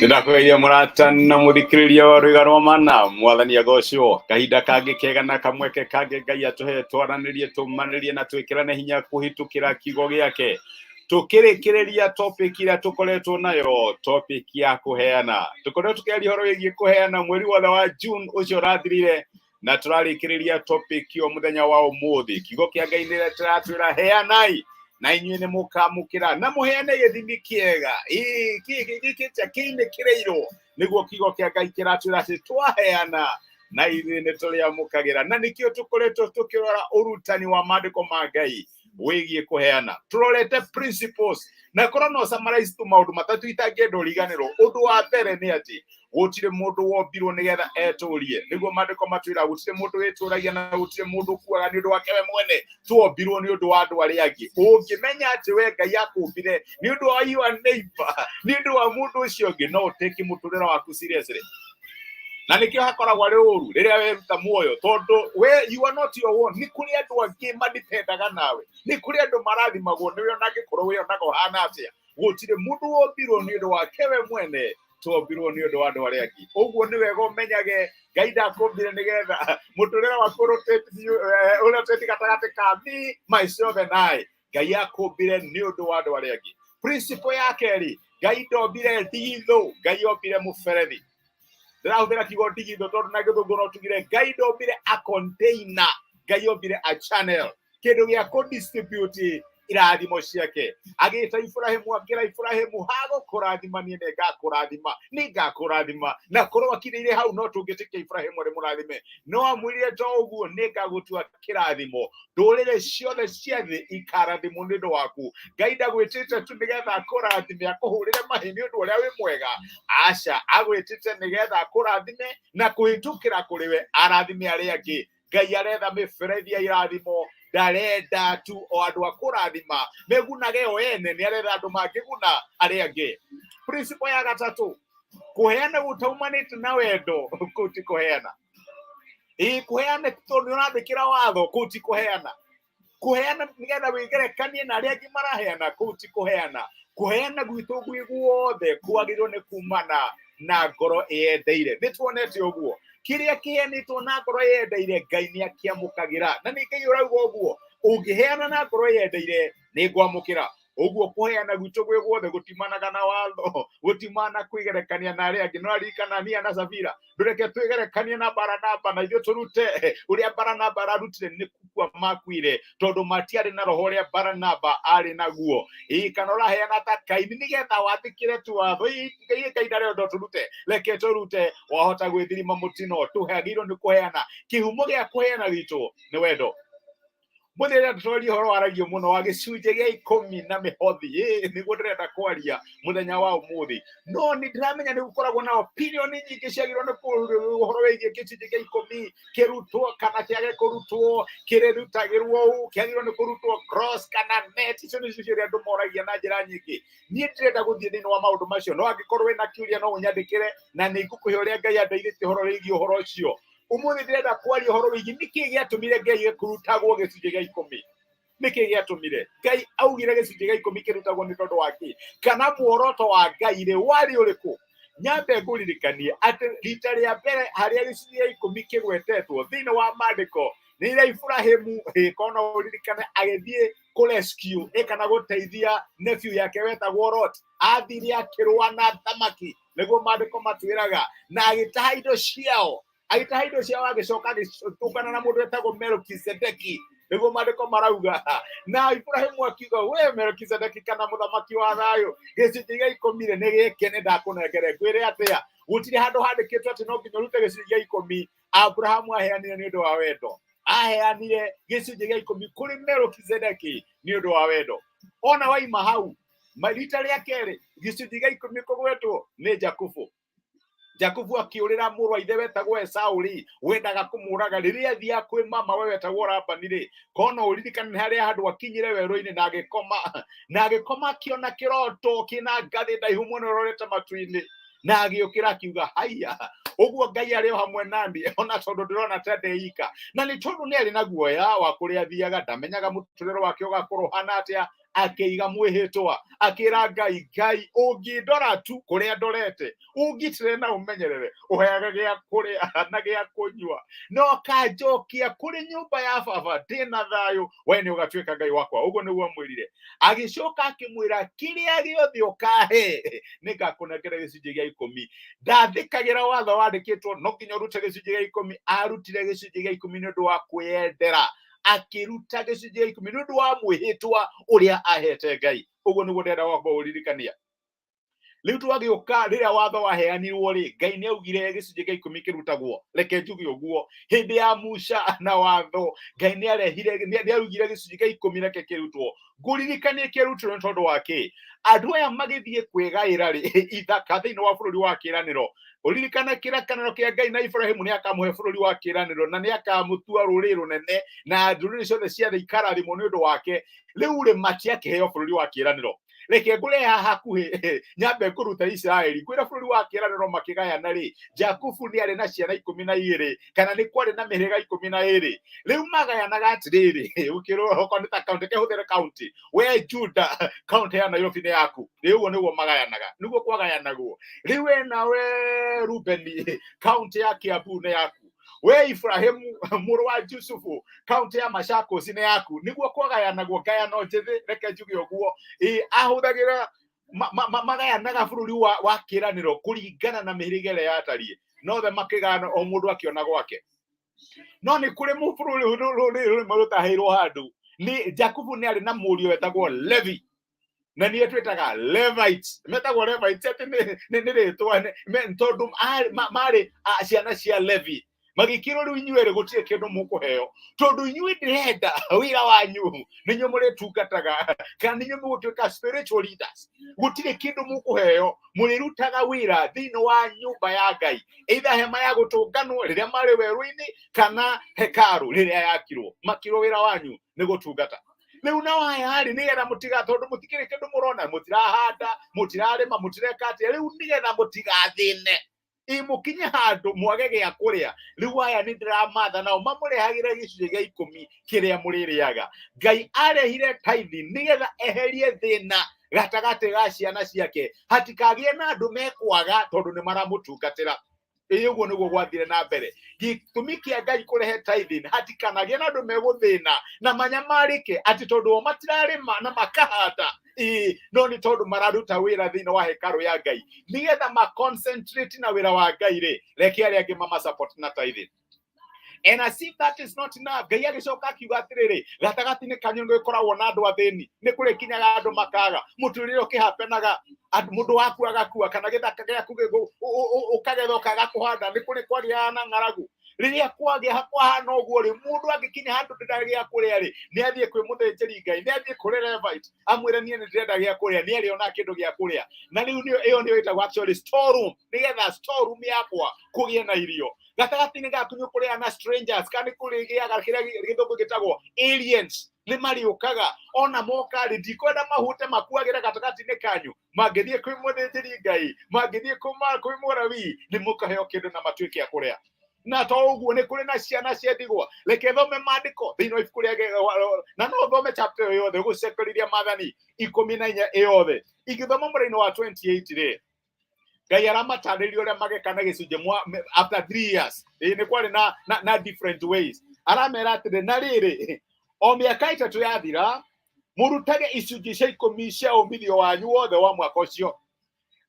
Nĩndakũgeithia mũrata na mũthikĩrĩria wa rwĩga rwa mana. Mwathani agocwo. Kahinda kangĩ kega na kamweke kangĩ Ngai atũhe twaranĩrie, tũmanĩrie na twĩkĩrane hinya kũhĩtũkĩra kiugo gĩake. Tũkĩrĩkĩrĩria topic ĩrĩa tũkoretwo nayo, topic ya kũheana. Tũkoretwo tũkĩaria ũhoro wĩgiĩ kũheana mweri wothe wa June ũcio ũrathirire, na tũrarĩkĩrĩria topic ĩyo mũthenya wa ũmũthĩ. Kiugo kĩa Ngai nĩ kĩratwĩra heanai na inyuĩ nĩ mũkamũkĩra, na mũheane gĩthimi kĩega. Ĩĩ, kĩ kĩinĩkĩrĩirwo, nĩguo kiugo kĩa Ngai kĩratwĩra atĩ twaheana na ithuĩ nĩ tũrĩamũkagĩra. Na nĩkĩo tũkoretwo tũkĩrora ũrutani wa maandĩko ma Ngai wĩgiĩ kũheana. Tũrorete principles, na korwo no summarize tu maũndũ matatũ itangĩenda ũriganĩrwo. Ũndũ wa mbere nĩ atĩ gũtirĩ mũndũ wombirwo nĩgetha etũrie, nĩguo maandĩko matwĩra gũtirĩ mũndũ wĩtũragia na gũtirĩ mũndũ ũkuaga nĩ ũndũ wake we mwene. Twombirwo nĩ ũndũ wa andũ arĩa angĩ. Ũngĩmenya atĩ we Ngai akũmbire nĩ ũndũ wa your neighbor, nĩ ũndũ wa mũndũ ũcio ũngĩ, no ũtĩki mũtũrĩre waku seriously. Na nĩkĩo hakoragwo arĩ ũru rĩrĩa weruta muoyo, tondũ we you are not your own. Nĩ kũrĩ andũ angĩ madipendaga nawe, nĩ kũrĩ andũ marathimagwo nĩwe, ona angĩkorwo wĩonaga ũhana atĩa. Gũtirĩ mũndũ wombirwo nĩ ũndũ wake we mwene, twombirwo nĩ ũndũ wa andũ arĩa angĩ. Ũguo nĩ wega ũmenyage Ngai ndakũmbire nĩgetha mũtũrĩre waku ũrotate gatagatĩ ka me, myself and I. Ngai akũmbire nĩ ũndũ wa andũ arĩa angĩ. Principle ya kerĩ, Ngai ndombire ndigithũ, Ngai ombire mũberethi. Ndĩrahũthĩra kiugo ndigithũ tondũ na gĩthũngũ no tugire Ngai ndombire a container, Ngai ombire a channel, kĩndũ gĩa kũ distribute irathimo ciake. Agĩta Iburahĩmu, akĩra Iburahĩmu, hagũkũrathima niĩ nĩ ngakũrathima, nĩ ngakũrathima. Na korwo akirĩire hau no tũngĩtĩkia Iburahĩmu arĩ mũrathime, no amwĩrire to ũguo, nĩ ngagũtua kĩrathimo, ndũrĩrĩ ciothe cia thĩ ikarathimwo nĩ ũndũ waku. Ngai ndagwĩtĩte tu nĩgetha akũrathime akũhũrĩre mahĩ nĩ ũndũ ũrĩa wĩ mwega, aca, agwĩtĩte nĩgetha akũrathime na kũhĩtũkĩra kũrĩ we arathime arĩa angĩ. Ngai aretha mĩberethi ya irathimo, ndarenda tu o andũ a kũrathima megunage o ene, nĩ aretha andũ mangĩguna arĩa angĩ. Principle ya gatatũ, kũheana gũtaumanĩte na wendo kũu ti kũheana. Ĩĩ, kũheana tondũ nĩ ũrathĩkĩra watho, kũu ti kũheana. Kũheana nĩgetha wĩgerekanie na arĩa angĩ maraheana, kũu ti kũheana. Kũheana gwitũ gwĩ guothe kwagĩrĩirwo nĩ kumana na ngoro ĩyendeire. Nĩ tuonete ũguo kĩrĩa kĩheanĩtwo na ngoro ĩyendeire, Ngai nĩ akĩamũkagĩra. Na nĩ Ngai ũrauga ũguo, ũngĩheana na ngoro ĩyendeire, nĩ ngwamũkĩra. Ũguo kũheana gwitũ gwĩ guothe gũtimanaga na watho, gũtimana kwĩgerekania na arĩa angĩ. No aririkana Anania na Safira, ndũreke twĩgerekanie na Baranaba na ithuĩ tũrute ũrĩa Baranaba ararutire. Nĩ kukua makuire tondũ matiarĩ na roho ũrĩa Baranaba arĩ naguo. Ĩĩ, kana ũraheana ta Kaini nĩgetha wathĩkĩre tu watho? Ĩĩ, Ngai ndarenda tũrute, reke tũrute. Wahota gwĩthirima mũtino. Tũhagĩrĩirwo nĩ kũheana, kĩhumo gĩa kũheana gwitũ nĩ wendo. Mũthĩ ũrĩa tũtorie ũhoro waragio mũno wa gĩcunjĩ gĩa ikũmi na mĩhothi. Ĩĩ, nĩguo ndĩrenda kwaria mũthenya wa ũmũthĩ, no nĩ ndĩramenya nĩ gũkoragwo na opinion nyingĩ ciagĩrĩirwo nĩ ũhoro wĩgiĩ gĩcunjĩ gĩa ikũmi kĩrutwo kana kĩage kũrutwo, kĩrĩrutagĩrwo ũũ, kĩagĩrĩirwo nĩ kũrutwo gross kana net. Icio nĩcio ciũria andũ moragia na njĩra nyingĩ. Niĩ ndĩrenda gũthiĩ thĩinĩ wa maũndũ macio, no angĩkorwo wĩna kĩũria no ũnyandĩkĩre na nĩ ngũkũhe ũrĩa Ngai andeithĩtie ũhoro wĩgiĩ ũhoro ũcio. Ũmũthĩ ndĩrenda kwaria ũhoro wĩgiĩ nĩkĩ gĩatũmire Ngai kũrutagwo gĩcunjĩ gĩa ikũmi. Nĩkĩ gĩatũmire Ngai augire gĩcunjĩ gĩa ikũmi kĩrutagwo? Nĩ tondũ wa kĩ? Kana muoroto wa Ngai rĩ warĩ ũrĩkũ? Nyambe ngũririkanie atĩ rita rĩa mbere harĩa gĩcunjĩ gĩa ikũmi kĩgwetetwo thĩinĩ wa maandĩko nĩ rĩrĩa Iburahĩmu, korwo no ũririkane, agĩthiĩ kũ rescue kana gũteithia nephew yake wetagwo Lot. Athire akĩrũa na thamaki, nĩguo maandĩko matwĩraga, na agĩtaha indo ciao, agĩtaha indo ciao, agĩcoka agĩtũngana na mũndũ wetagwo Melkizedeki, nĩguo maandĩko marauga. Na Iburahĩmu akiuga, we Melkizedeki kana mũthamaki wa thayũ, gĩcunjĩ gĩa ikũmi rĩ nĩ gĩkĩ nĩ ndakũnengere. Ngwĩre atĩa, gũtirĩ handũ handĩkĩtwo atĩ no nginya ũrute gĩcunjĩ gĩa ikũmi. Abrahamu aheanire nĩ ũndũ wa wendo, aheanire gĩcunjĩ gĩa ikũmi kũrĩ Melkizedeki nĩ ũndũ wa wendo. Ona waima hau, rita rĩa kerĩ gĩcunjĩ gĩa ikũmi kũgwetwo nĩ Jakubu. Jakubu akĩũrĩra mũrũ wa ithe wetagwo Esau rĩ, wendaga kũmũraga, rĩrĩa athiaga kwĩ mama we wetagwo Labani rĩ, kono ũririkane nĩ harĩa handũ akinyire werũ-inĩ na agĩkoma, na agĩkoma akĩona kĩroto kĩna ngathĩ ndaihu mũno ĩrorete matu-inĩ, na agĩũkĩra akiuga, haiya, ũguo Ngai arĩ o hamwe nani ona tondũ ndĩrona ta ndeika. Na nĩ tondũ nĩ arĩ na guoya wa kũrĩa athiaga, ndamenyaga mũtũrĩre wake ũgakorwo ũhana atĩa. Akĩiga mwĩhĩtwa, akĩra Ngai, Ngai ũngĩndora tu kũrĩa ndorete, ũngitĩre na ũmenyerere, ũheage gĩa kũrĩa na gĩa kũnyua, na ũkanjokia kũrĩ nyũmba ya baba ndĩna thayũ, we nĩ ũgatuĩka Ngai wakwa. Ũguo nĩguo amwĩrire. Agĩcoka akĩmwĩra, kĩrĩa gĩothe ũkahe nĩngakũnengera gĩcunjĩ gĩa ikũmi. Ndathĩkagĩra watho wandĩkĩtwo no nginya ũrute gĩcunjĩ gĩa ikũmi. Arutire gĩcunjĩ gĩa ikũmi nĩ ũndũ wa kwĩyendera, akĩruta gĩcunjĩ gĩa ikũmi nĩ ũndũ wa mwĩhĩtwa ũrĩa ahete Ngai. Ũguo nĩguo ndĩrenda gwakwa ũririkania. Rĩu twagĩũka rĩrĩa watho waheanirwo rĩ, Ngai nĩ augire gĩcunjĩ gĩa ikũmi kĩrutagwo. Reke njuge ũguo, hĩndĩ ya Musa na watho, Ngai nĩ arehire, nĩ augire gĩcunjĩ gĩa ikũmi reke kĩrutwo. Ngũririkanie kĩarutirwo nĩ tondũ wa kĩ? Andũ aya magĩthiĩ kwĩgaĩra rĩ ithaka thĩinĩ wa bũrũri wa kĩĩranĩro, ũririkane kĩrakanĩro kĩa Ngai na Ibrahimu, nĩ akamũhe bũrũri wa kĩĩranĩro na nĩ akamũtua rũrĩrĩ rũnene na ndũrĩrĩ ciothe cia thĩ ikarathimwo nĩ ũndũ wake. Rĩu rĩ, matiakĩheo bũrũri wa kĩĩranĩro. Reke ngũrehe haha hakuhĩ, nyambe ngũrute Isiraeli ngwĩra bũrũri wa kĩĩranĩro makĩgayana rĩ, Jakubu nĩ arĩ na ciana 12, kana nĩ kwarĩ na mĩhĩrĩga 12. Rĩu magayanaga atĩrĩrĩ, ũkĩrwo okorwo nĩ ta kaunti, kehũthĩre kaunti, we Juda, kaunti ya Nairobi nĩ yaku. Rĩu ũguo nĩguo magayanaga, nĩguo kwagayanagwo. Rĩu we nawe Rubeni, kaunti ya Kiambu nĩ yaku. We Ibrahimu mũrũ wa Jusufu, kaunti ya Machakos nĩ yaku. Nĩguo kwagayanagwo ngayano njĩthĩ, reke njuge ũguo. Ĩ ahũthagĩra magayanaga bũrũri wa kĩĩranĩro kũringana na mĩhĩrĩga ĩrĩa yatariĩ, nothe makĩgayana o mũndũ akĩona gwake. No nĩ kũrĩ bũrũri rũrĩrĩ rũmwe rũtaheirwo handũ. Nĩ Jakubu nĩ arĩ na mũriũ wetagwo Levi, na niĩ twĩtaga Levites, metagwo Levites atĩ nĩ rĩtwa tondũ marĩ ciana cia Levi. Magĩkĩrwo rĩu inyuĩ rĩ gũtirĩ kĩndũ mũkũheo, tondũ inyuĩ ndĩrenda wĩra wanyu nĩ inyuĩ mũrĩtungataga, kana nĩ inyuĩ mũgũtuĩka spiritual leaders. Gũtirĩ kĩndũ mũkũheo, mũrĩrutaga wĩra thĩinĩ wa nyũmba ya Ngai, either hema ya gũtũnganwo rĩrĩa marĩ werũ-inĩ kana hekaru rĩrĩa yakirwo. Makĩrwo wĩra wanyu nĩ gũtungata. Rĩu nao aya rĩ, nĩgetha mũtiga, tondũ mũtikĩrĩ kĩndũ mũrona, mũtirahanda, mũtirarĩma, mũtireka atĩa, rĩu nĩgetha mũtigathĩne, ĩ mũkinye handũ mwage gĩa kũrĩa, rĩu aya nĩ ndĩramatha nao mamũrehagĩre gĩcunjĩ gĩa ikũmi kĩrĩa mũrĩrĩaga. Ngai arehire tithe nĩgetha eherie thĩna gatagatĩ ga ciana ciake, hatikagĩe na andũ mekwaga tondũ nĩ maramũtungatĩra. Ĩ ũguo nĩguo gwathire na mbere. Gĩtũmi kĩa Ngai kũrehe tithing, hatikanagĩe na andũ megũthĩna na manyamarĩke atĩ tondũ o matirarĩma na makahanda, ĩ no nĩ tondũ mararuta wĩra thĩinĩ wa hekarũ ya Ngai. Nĩgetha ma concentrate na wĩra wa Ngai rĩ, reke arĩa angĩ mama support na tithing. And as if that is not enough, Ngai agĩcoka akiuga atĩrĩrĩ, gatagatĩ-inĩ kanyu nĩ gũkoragwo na andũ athĩni, nĩ kũrĩkinyaga andũ makaga, mũtũrĩre ũkĩhapenaga, mũndũ waku agakua, kana gĩthaka gĩaku ũkagetha ũkaga kũhanda, nĩ kũrĩ kwagĩaga na ng'aragu. Rĩrĩa kwagĩa kwahana ũguo rĩ, mũndũ angĩkinya handũ ndĩrarĩ gĩa kũrĩa rĩ, nĩ athiĩ kwĩ mũthĩnjĩri Ngai, nĩ athiĩ kũrĩ Levite, amwĩre niĩ nĩ ndĩrenda gĩa kũrĩa, nĩ arĩona kĩndũ gĩa kũrĩa. Na rĩu ĩyo nĩyo ĩtagwo actually storeroom, nĩgetha storeroom yakwa kũgĩe na irio. Gatagatĩ-inĩ gaku nĩ ũkũrĩa na strangers, kana nĩ kũrĩgĩaga kĩrĩa gĩthũngũ gĩtagwo aliens, nĩ marĩũkaga. Ona moka rĩ, ndikwenda mahũte makuagĩre gatagatĩ-inĩ kanyu. Mangĩthiĩ kwĩ mũthĩnjĩri Ngai, mangĩthiĩ kwĩ mũrabii, nĩ mũkaheo kĩndũ na matuĩke a kũrĩa. Na to ũguo, nĩ kũrĩ na ciana cia ndigwa. Reke thome maandĩko thĩinĩ wa ibuku rĩa, na no thome chapter ĩyo yothe, gũcekereria maathani 14 ĩyothe. Ingĩthoma mũraini wa 28 rĩ, Ngai aramatarĩria ũrĩa mageka na gĩcunjĩ after 3 years. Ĩ nĩ kwarĩ na different ways. Aramera atĩrĩ, na rĩrĩ, o mĩaka 3 yathira, mũrutage icunjĩ cia ikũmi cia umithio wanyu wothe wa mwaka ũcio,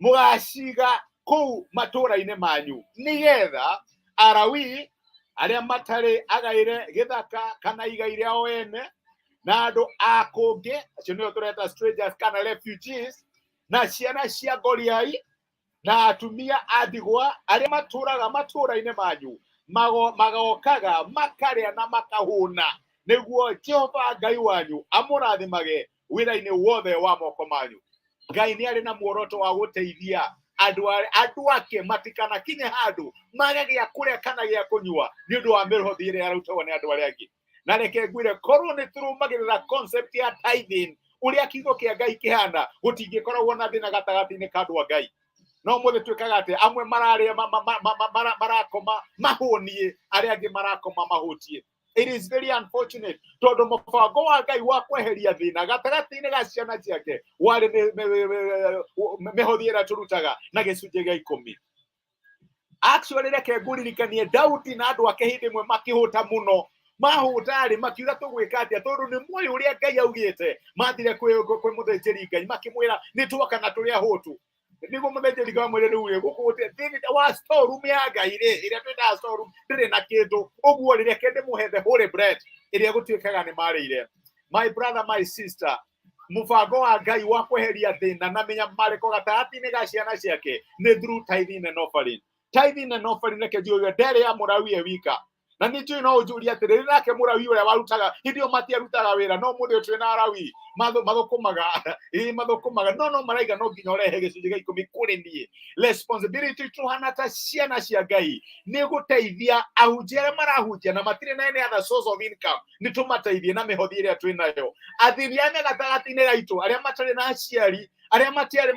mũgaciga kũu matũũra-inĩ manyu, nĩgetha Alawii arĩa matarĩ agaĩre gĩthaka kana igai rĩao ene, na andũ a kũngĩ, acio nĩo tũreta strangers kana refugees, na ciana cia ngoriai na atumia a ndigwa arĩa matũũraga matũũra-inĩ manyu, magokaga makarĩa na makahũna, nĩguo Jehova Ngai wanyu amũrathimage wĩra-inĩ wothe wa moko manyu. Ngai nĩ arĩ na muoroto wa gũteithia andũ ake matikanakinye handũ mage gĩa kũrĩa kana gĩa kũnyua nĩ ũndũ wa mĩhothi ĩrĩa yarutagwo nĩ andũ arĩa angĩ. Na reke ngwĩre, korwo nĩ tũrũmagĩrĩra concept ya tithing ũrĩa kiugo kĩa Ngai kĩhana, gũtingĩkoragwo na thĩna gatagatĩ-inĩ ka andũ a Ngai. No mũthĩ twĩkaga atĩ amwe mararĩa marakoma mahũniĩ, arĩa angĩ marakoma mahũtiĩ. It is very unfortunate tondũ mũbango wa Ngai wa kweheria thĩna gatagatĩ-inĩ ga ciana ciake warĩ mĩhothi ĩrĩa tũrutaga na gĩcunjĩ gĩa ikũmi. Actually reke ngũririkanie Daudi na andũ ake hĩndĩ ĩmwe makĩhũta mũno, mahũta rĩ makiuga tũgwĩka atĩa tondũ nĩ moĩ ũrĩa Ngai augĩte. Mathire kwĩ mũthĩnjĩri Ngai makĩmwĩra nĩ twoka na tũrĩ ahũtu. Nĩguo mũthĩnjĩri Ngai amwĩre rĩu rĩ gũkũ thĩinĩ wa storeroom ya Ngai rĩ ĩrĩa twĩtaga storeroom ndĩrĩ na kĩndũ, ũguo rĩ reke ndĩmũhe the holy bread ĩrĩa gũtuĩkaga nĩ marĩire. My brother, my sister, mũbango wa Ngai wa kweheria thĩna na mĩnyamarĩko gatagatĩ-inĩ ga ciana ciake nĩ through tithing and offering. Tithing and offering, reke njuge nderĩ ya Mũlawi e wika. Na nĩ njũĩ no ũnjũrie atĩrĩrĩ, nake Mũlawi ũrĩa warutaga hĩndĩ ĩyo matiarutaga wĩra, no mũthĩ ũyũ twĩna Alawi mathũkũmaga, ĩĩ mathũkũmaga, no maraiga no nginya ũrehe gĩcunjĩ gĩa ikũmi kũrĩ niĩ. Responsibility tũhana ta ciana cia Ngai nĩ gũteithia ahunjia arĩa marahunjia na matirĩ na any other source of income, nĩ tũmateithie na mĩhothi ĩrĩa twĩ nayo. Athĩni arĩa me gatagatĩ-inĩ gaitũ, arĩa matarĩ na aciari, arĩa matiarĩ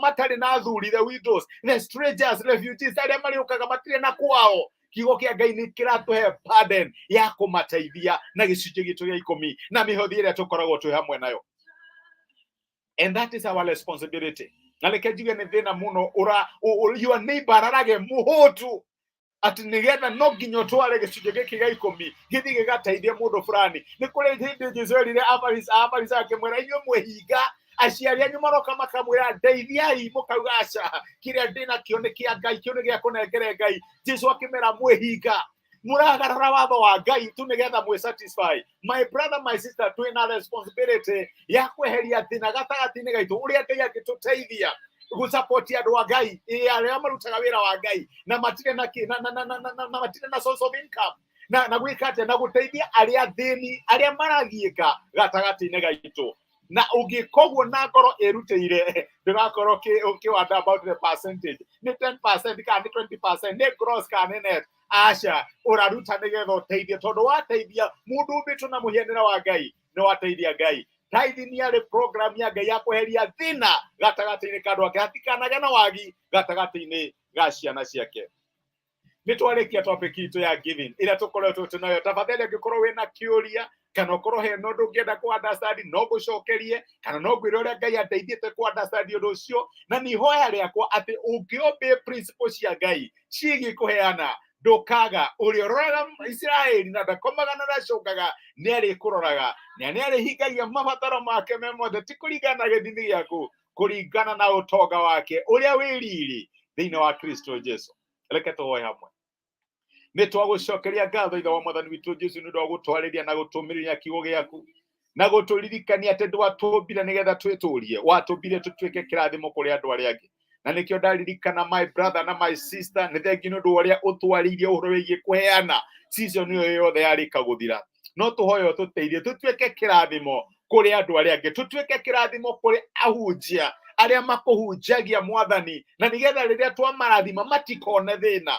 matarĩ na athuri, the widows, the strangers, refugees, arĩa marĩũkaga matirĩ na kwao, kiugo kĩa Ngai nĩ kĩratũhe burden ya kũmateithia na gĩcunjĩ gitũ gĩa ikũmi na mĩhothi ĩrĩa tũkoragwo twĩ hamwe nayo, and that is our responsibility. Na reke njuge nĩ thĩna mũno ũra your neighbor ararage mũhũtu atĩ nĩgetha no nginya ũtware gĩcunjĩ gĩkĩ gĩa ikũmi gĩthiĩ gĩgateithie mũndũ fulani. Nĩ kũrĩ hĩndĩ Jesu erire Afarisai akĩmwĩra, inyuĩ mwĩhinga, aciari anyu maroka makamwĩra ndeithiai, mũkauga aca, kĩrĩa ndĩnakĩo nĩ kĩa Ngai, kĩu nĩ gĩa kũnengere Ngai. Jesu akĩmera mwĩhinga, mũragarara watho wa Ngai tu nĩgetha mwĩ satisfy. My brother, my sister, twĩna responsibility ya kweheria thĩna gatagatĩ-inĩ gaitũ, ũrĩa Ngai angĩtũteithia gũsupport andũ a Ngai, ĩ arĩa marutaga wĩra wa Ngai na matirĩ na kĩ na matirĩ na source of income, na gwĩka atĩa na gũteithia arĩa athĩni arĩa maragiĩka gatagatĩ-inĩ gaitũ. Na ũngĩka ũguo na ngoro ĩrutĩire, ndũgakorwo ũkĩwonder about the percentage, nĩ 10% kana nĩ 20%, nĩ gross kana nĩ net. Aca, ũraruta nĩgetha ũteithie, tondũ wateithia mũndũ ũmbĩtwo na mũhianĩre wa Ngai nĩ wateithia Ngai. Tithing nĩ yarĩ program ya Ngai ya kweheria thĩna gatagatĩ-inĩ ka andũ ake, hatikanagĩe na wagi gatagatĩ-inĩ ga ciana ciake. Nĩ twarĩkia topic itũ ya giving ĩrĩa tũkoretwo twĩnayo. Tafadhali angĩkorwo wĩna kĩũria kana ũkorwo hena ũndũ ũngĩenda kũ understand, no ngũcokerie kana no ngwĩre ũrĩa Ngai andeithĩte kũ understand ũndũ ũcio. Na nĩ ihoya rĩakwa atĩ ũngĩ principle cia Ngai ciĩgiĩ kũheana, ndũkaga. Ũrĩa ũroraga Isiraeli na ndakomaga na ndacũngaga nĩ arĩkũroraga na nĩ arĩhingagia mabataro make me mothe, ti kũringana na gĩthimi gĩaku, kũringana na ũtonga wake ũrĩa wĩ riri thĩinĩ wa Kristo Jesu. Reke tũhoe hamwe. Nĩ twagũcokeria ngatho, Ithe wa Mwathani witũ Jesu, nĩ ũndũ wa gũtwarĩria na gũtũmĩrĩria kiugo gĩaku na gũtũririkania atĩ ndwatũmbire nĩgetha twĩtũrie, watũmbire tũtuĩke kĩrathimo kũrĩ andũ arĩa angĩ. Na nĩkĩo ndaririkana my brother na my sister, nĩ thengi nĩ ũndũ wa ũrĩa ũtwarĩirie ũhoro wĩgiĩ kũheana. Season ĩyo yothe yarĩka gũthira, no tũhoe ũtũteithie tũtuĩke kĩrathimo kũrĩ andũ arĩa angĩ, tũtuĩke kĩrathimo kũrĩ ahunjia arĩa makũhunjagia, Mwathani, na nĩgetha rĩrĩa twamarathima matikone thĩna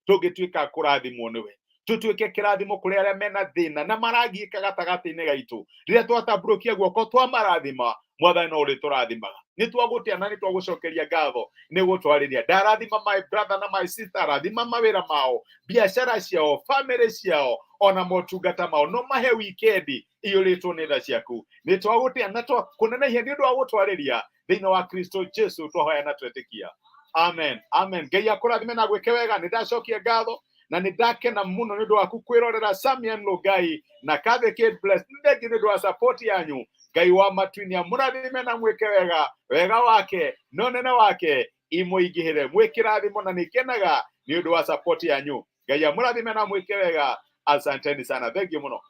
tũngĩtuĩka kũrathimwo nĩwe. Tũtuĩke kĩrathimo kũrĩ arĩa mena thĩna na maragiĩka gatagatĩ-inĩ gaitũ. Rĩrĩa twatambũrũkia guoko twamarathima, Mwathani, no ũrĩtũrathimaga. Nĩ twagũtĩa na nĩ twagũcokeria ngatho nĩ gũtwarĩria. Ndarathima my brother na my sister, rathima mawĩra mao, biacara ciao, family ciao, ona motungata mao. No mahe wikendi iyũrĩtwo nĩ tha ciaku. Nĩ twagũtĩa na twakũnenehia nĩ ũndũ wa gũtwarĩria. Thĩinĩ wa Kristo Jesu twahoya na twetĩkia, amen, amen. Ngai akũrathime na gwĩke wega. Nĩ ndacokia ngatho na nĩ ndakena mũno nĩ ũndũ waku kwĩrorera Samian Lugai na Kathy Kate Bless. Nĩ thengi nĩ ũndũ wa support yanyu. Ngai wa matu-inĩ amũrathime na mwĩke wega, wega wake na ũnene wake imũingĩhĩre. Mwĩkĩrathimo na nĩ ngenaga nĩ ũndũ wa support yanyu. Ngai amũrathime na mwĩke wega. Asanteni sana, thank you mũno.